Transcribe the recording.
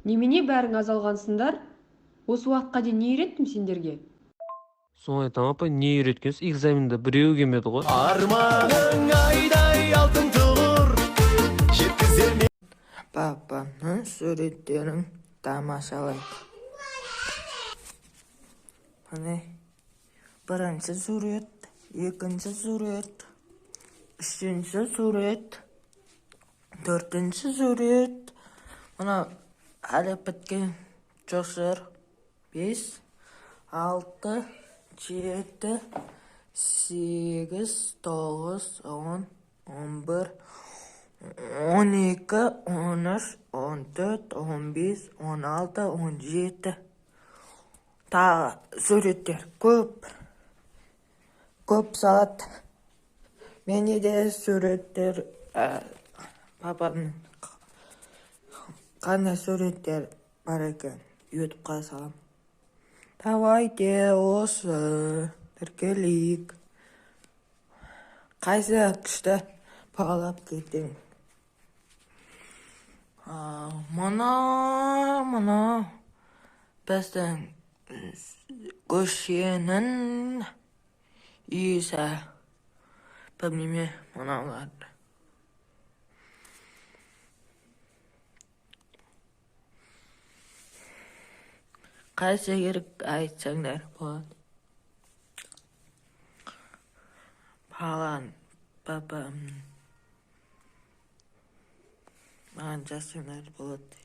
Немене бәрің аз алғансыңдар? Осы уақытқа дейін не үйреттім сендерге? Соны айтам, апай, не үйреткенсіз? Экзаменде біреуі келмеді ғой. Арманың айдай алтын тұғыр жеткізер ме? Папамның суреттерін тамашалайық. Міне, бірінші сурет, екінші сурет, үшінші сурет, төртінші сурет. Мына әлі біткен жоқ шығар. 5, 6, 7, 8, 9, 10, 11, 12, 13, 14, 15, 16, 17. Тағы суреттер көп. Көп салады. Менде де суреттер, папамның қандай суреттер бар екен, ютубқа салам. Давайте осы тіркелейік. Қайсы күшті, бағалап кетейін. Мына біздің көшенің иісі. Білмеймін мыналар. Қайсы керек, айтсаңдар болады. Балан папам маған жазсаңдар болады.